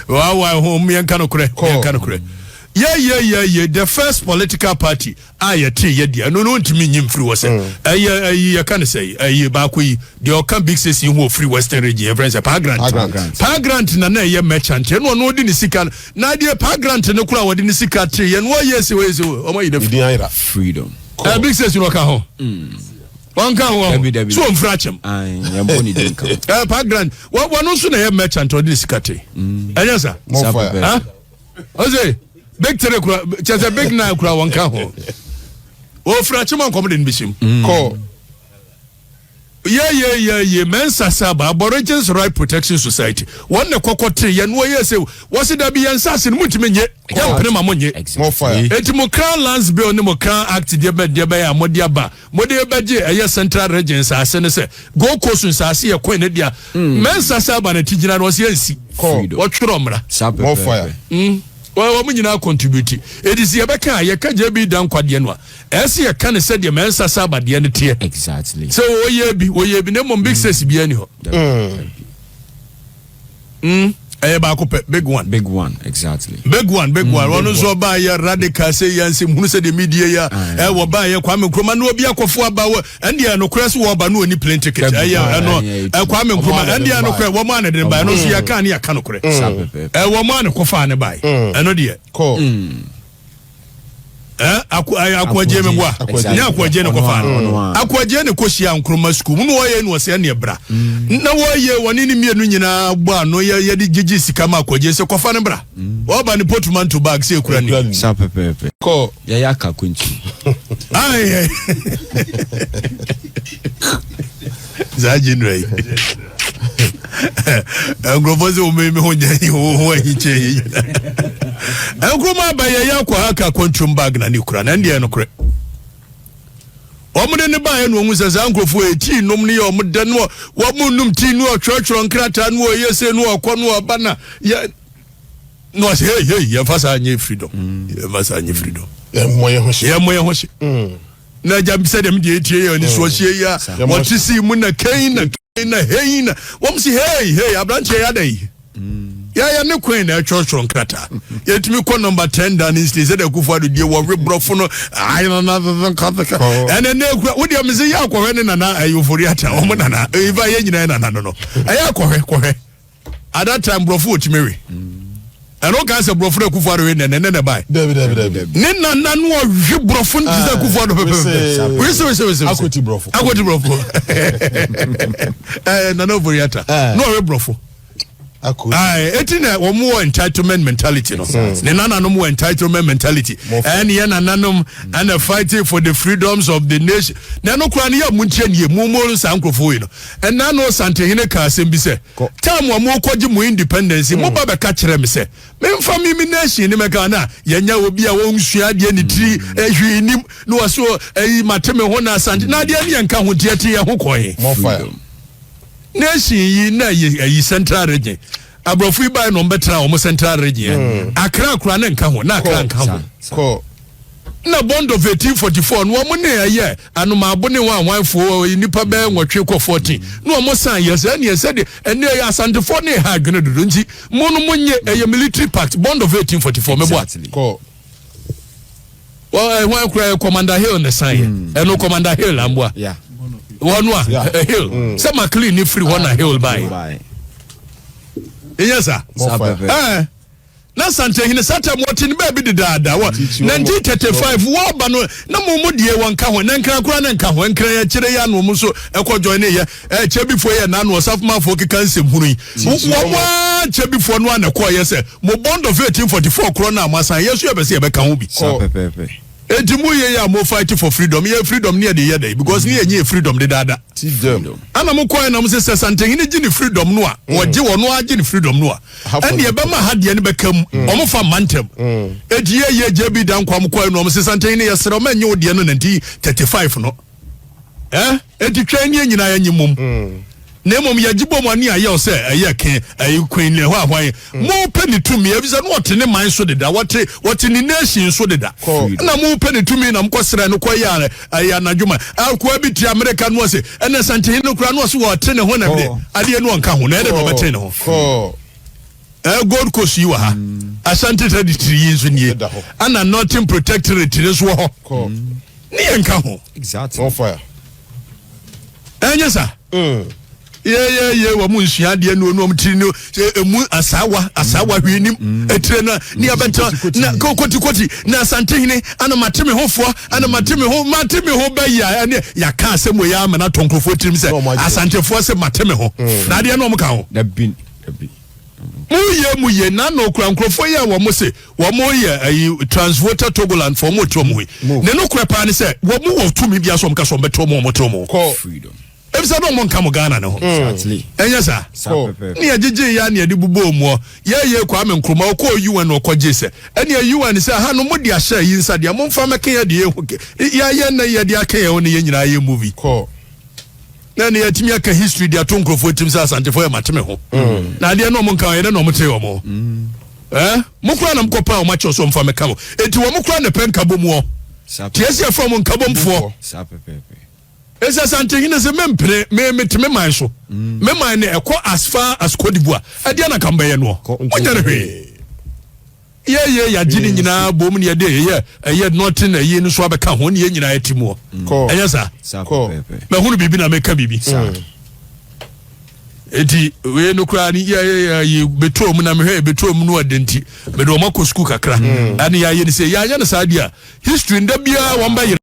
Waawa ho yɛnka no korɛ, yɛnka no korɛ. Yɛyɛyɛyɛ the first political party a yɛte yɛ deɛ, ɛno no ntumi nyi mfiri hɔ sɛ ɛyɛ ɛyi, yɛka no sɛ ɛyi baako yi deɛ, ɔka Big Six yi ho, ofiri Western Region, yɛfrɛ sɛ Pa Grant. Pa Grant. Pa Grant na ɛyɛ merchant, ɛno ɔno ɔde ne sika no na adeɛ. Pa Grant no kora a wɔde ne sika te yɛ no, wɔyɛ sɛ wɔyɛ sɛ ɔmo yi ne Ìdí ayira. Freedom. Big Six no, ɔka ho, wɔnka ho. Dabi, dabi. So ɔmfiri akyɛm. Ayi, yɛn bɔ ne din kan. Pa Grant wɔno nso na ɛyɛ merchant, ɔde ne sika te, ɛnyɛ sa? More Saa fire. pɛpɛ. Ha ɔsɛ Big Three kura kyɛ sɛ Big Nine kura, wɔn ka ho. Ofiri akyem a, nkɔm de no bɛhyɛ mu. Kɔ. Yeyeyeye, Mensa Saba Aborigines Right Protection Society, wɔn na kɔkɔ tere yɛn no, wɔyɛ sɛ wɔsi dabi, yɛn nsaase no mutumi nye, yɛn mpene ma mo nye. More fire. Eti mo Crown Lands Bill ne mo Crown Act deɛ bɛ deɛ bɛyɛ a mo de aba, mo de bɛgye ɛyɛ Central Region nsaase ne sɛ Gold Coast nsaase yɛ kwan ne dea. Mensa Saba na ti gyina no, wɔsi yɛn si. Kɔ. Wɔtwerɛ mmara. Saa pɛpɛɛpɛ. More fire. Wɔn nyinaa contribute. Edi si yɛbɛka a, yɛka JB Dankwa deɛ no a, ɛsɛ yɛka ne sɛdeɛ Mensa Saba deɛ no teɛ. Sɛ wɔyɛ bi, wɔyɛ bi, na mmom Big Six bi ani hɔ. Ɛyɛ baako pɛ, Big One. Big One, exactly. Big One, Big One. Ɔno nso ɔbaa yɛ radical sɛ yɛn nsɛm hunu sɛ deɛ media yi a ɛwɔ baa yɛ Kwame Nkrumah na obi akɔfo aba wɔ, ɛndeɛ nokorɛ so wɔba no, ɔni plane ticket. Dabi, ɛyɛ ɛno. ɛyɛ Kwame Nkrumah Ɔmo a na ɛndeɛ de ne nokorɛ wɔn a na de ne ba, ɛno nso yɛka ne yɛka nokorɛ. Saa pɛpɛɛpɛ. Wɔn a ne kɔfa ne ba, ɛno deɛ. Kɔ. Ɛ ako ɛyɛ Akoagye mi boa. Akoagye. Nyɛ Akoagye ne kɔfa no. Ɔno a. Akoagye ne kɔhyia Nkrumah sukuu mu na wɔyɛ no, ɔsɛ ɛneɛ bra na wɔyɛ wɔne ne mmienu nyinaa bɔ ano yɛ yɛde gyegye sika ma Akoagye sɛ kɔfa no bra. Wɔba ne portmanteau bag sɛ ekura Ekura ni. ni. Saa pɛpɛɛpɛ. Kɔ. Yɛyɛ aka konkyi. Ayi saa genre yi, nkurɔfoɔ sɛ wɔn mi ho nyɛ yi ho ahi kyɛ yi nyinaa. Nkurɔfoɔ aba yɛ yɛ akɔ ha ka kɔntrom bag na ne kura na ɛndeɛ nokorɛ wɔn de ne baayɛ na wɔn sɛ saa nkurɔfoɔ yɛ tii nom ne yɛ wɔn dɛ no, wɔn num tii no, ɔtwerɛtwerɛ nkrataa no, ɔyɛ se no, ɔkɔ no, ɔba na yɛ na ɔsɛ hey hey, yɛmfa saa nyɛ freedom, yɛmfa saa nyɛ freedom. Yɛmmɔ yɛn ho hye. Yɛmmɔ yɛn ho hye na agya sɛdeɛ mede ɛtie yɛ ani soɔ hyie yi a, wɔte sii mu na kɛn na kɛn na hei na wɔm si hei hei, aberanteɛ yɛ ada yi, yɛyɛ ne kwan na ɛtwerɛtwerɛ nkrataa, yɛtumi kɔ Number 10 Downing Street sɛdeɛ Akufo Addo die, wɔwe borɔfo no ɛnɛ ne ekura wodeɛ me sɛ yɛ akɔhwɛ ne nana ɛyɛ Ofori Ata, wɔn nana ɛyifa yɛ nyinaa nana no ɛyɛ akɔhwɛ kɔhwɛ. At that time borɔfo wɔtumi we, ɛno ka sɛ borɔfo no Akufo Addo we nɛnɛ nɛnɛ bae. Dabi, dabi, dabi. Ne nana no ɔhwe borɔfo no te sɛ Akufo Addo pɛpɛpɛ, wese wese wese. Akoti borɔfo. Akoti borɔfo. Nana Ofori Ata na ɔwe borɔfo. Akoti. Ayi, eti na wɔn wɔ entitlement mentality no, ne nananom wɔ entitlement mentality. Ɛne yɛ nananom ɛna fighting for the freedoms of the nation na ɛno koraa no yɛ mu nkyɛn nie mu mu. Saa nkurɔfoɔ yi no, ɛna no Santehene ka asɛm bi sɛ time a mo kɔgye mo independence, mo ba bɛka kyerɛ me sɛ memfa mi mi nation ne mɛka na yɛnya obi a wɔnsua adeɛ ne tiri ehwii nim na wɔso ɛyi mate me ho na Asante na adeɛ ne yɛnka ho teɛ te yɛn ho kɔɛ. More fire. Nation yi na ɛyɛ ɛyi Central Region, aborɔfo yi báyìí na wɔn bɛtena wɔn Central Region yɛ Accra kura ne nka ho na Accra nka ho. Kɔ. Na Bond of 1844 no, wɔn ne ɛyɛ anomaabo ne wɔn ahwanfoɔ nipa bɛyɛ 8 kɔ 14 na wɔn san yɛ sɛ ɛneɛ sɛdeɛ ɛne ɛyɛ Asantefoɔ ne ɛha adwene dodo, nti mo no mo nye ɛyɛ military pact, Bond of 1844 mɛboa. Kɔ. Wɔn ɛhwan kura yɛ Commander Hill ne san yɛ ɛno, Commander Hill amboa wɔn a Hill sɛ McLean ne firi hɔ na Hill baa yɛ ɛnyɛ sa? More fire. Na Santehene sata mu ɔte ne baabi dedaada wɔ 1935 wɔba no na mo mo deɛ wɔn ka ho na Nkran koraa ne nka ho. Nkran akyire yɛ ano mo nso ɛkɔ join ne yɛ kyɛbifoɔ yɛ n'ano ɔsafomafoɔ keka nsɛm hunu yi, wɔn mo a kyɛbifoɔ no a na ɛkɔɔ yɛ sɛ mo Bond of 1844 korɔ na mo asan yɛ so yɛ bɛ sɛ yɛbɛka ho bi. Saa pɛpɛɛpɛ. Eti mo yɛ a mo fight for freedom, yɛ freedom ne yɛ de yɛ dɛ because ne yɛ nye freedom dedaada. Teach them. Ana mo kɔɛ na mo sɛ Santehene gye ne freedom no a, wɔgye wɔn no agye ne freedom no a, ɛne ɛbɛma ha deɛ no bɛka mu, ɔmo fa mma ntɛm. Eti yɛ yɛ gye bi da nkwa mo kɔɛ no, ɔmo sɛ Santehene, yɛsrɛ ɔmo ɛnyɛ wo deɛ no 1935 no eti twɛn ne yɛ nyinaa yɛnye mom na mmom yɛgye bɔ mu ani ayɛ sɛ ɛyɛ ke ɛyɛ queen ne ɛhɔ ahwan mo pɛ ne tumi, efisɛ no ɔte ne man so deda, wɔte ne nation so deda, na mo pɛ ne tumi na mo kɔ srɛ no kɔ yɛ ɛyɛ anadwo ma akoa bi te Amerika no ɔse ɛnɛ Santehene no kora no ɔse wɔte ne ho na de adeɛ no ɔnka ho na ɛde na ɔbɛte ne ho. Kɔ. Gold Coast yi wɔ ha, Ashanti Territory yi nso nie, Ɛda hɔ. ɛna Northern Protectorate no nso wɔ hɔ. Kɔ. Ne yɛn nka ho. Exactly. On fire. Ɛnyɛ sa. Yɛyɛyɛ wɔn nsua adeɛ no onu wɔn tiri no emu asaawa asaawa hwee nim etire no ne abɛntɛ na kotikoti na Asantehene ana mate me ho foɔ ana mate me ho mate me ho bɛyi a ɛne yɛaka asɛm wɔ yɛ ama no atɔ nkurɔfoɔ tirim sɛ Na wɔn agye. Asantefoɔ sɛ mate me ho na adeɛ no wɔn ka ho. Dabi dabi. Mu yɛ mu yɛ na na okura nkurɔfoɔ yi a wɔn se wɔn yɛ ayi Transvolta Togoland fɔ wɔn te wɔn ho yi ne no korɛ paa ne sɛ wɔn wɔ tumi bi aso wɔn ka so wɔn bɛte wɔn wɔn te wɔn ho. Kɔ. Freedom. Efisɛ na wɔn nka mo Ghana ne ho. Exactly. Ɛnyɛ saa. Saa Kɔ. pɛpɛɛpɛ. Ne yɛgyegye yɛ a ne yɛde bobɔɔ mu ɔ. Yɛyɛ Kwame Nkrumah ɔkɔɔ UN ɔkɔgye sɛ ɛnea UN sɛ ha no mode ahyɛ yi nsa deɛ momfa mɛka yɛ deɛ yɛhu yɛayɛ nnɛ yɛde aka yɛn ho ne yɛn nyinaa yɛ movie. Kɔ. Na ne yɛatumi aka history de ato nkurɔfoɔ tirim sɛ Asantefoɔ yɛ mate me ho. Na adeɛ no ɔmo nka yɛ dɛ na ɔmo te ɔmo. Eh? Mo koraa na mokɔpaa ɔmo akyɛw sɛ ɔmfa mɛka mo. Enti wɔn koraa na ɛpɛ nkabom wɔ. Saa Tie sɛ yɛfrɛ ɔmo nkabomfoɔ. Saa pɛpɛɛpɛ. Ɛsɛ Asantehene sɛ mempene me mete me man so. Me man no ɛkɔ as far as Cote d'Ivoire. Ɛdeɛ na ka mbɛyɛ noɔ. Monyɛ no hwee. Yɛyɛ yɛagye ne nyinaa bom ne yɛde ɛyɛ ɛyɛ nɔten ɛyi no so abɛka ho ne yɛn nyinaa ɛte muɔ. Kɔ. Ɛnyɛ saa. Saa Kɔ. pɛpɛɛpɛ. Mahunu biribi na meka biribi. Eti wei no koraa ne yɛ yɛ yɛ bɛtɔ mu na mehwɛ bɛtɔ mu no ɔde nti mede wɔn akɔ sukuu kakra. Ɛne yɛayɛ ne sɛ yɛanyɛ no saa deɛ a history nda biara wɔn bɛyere.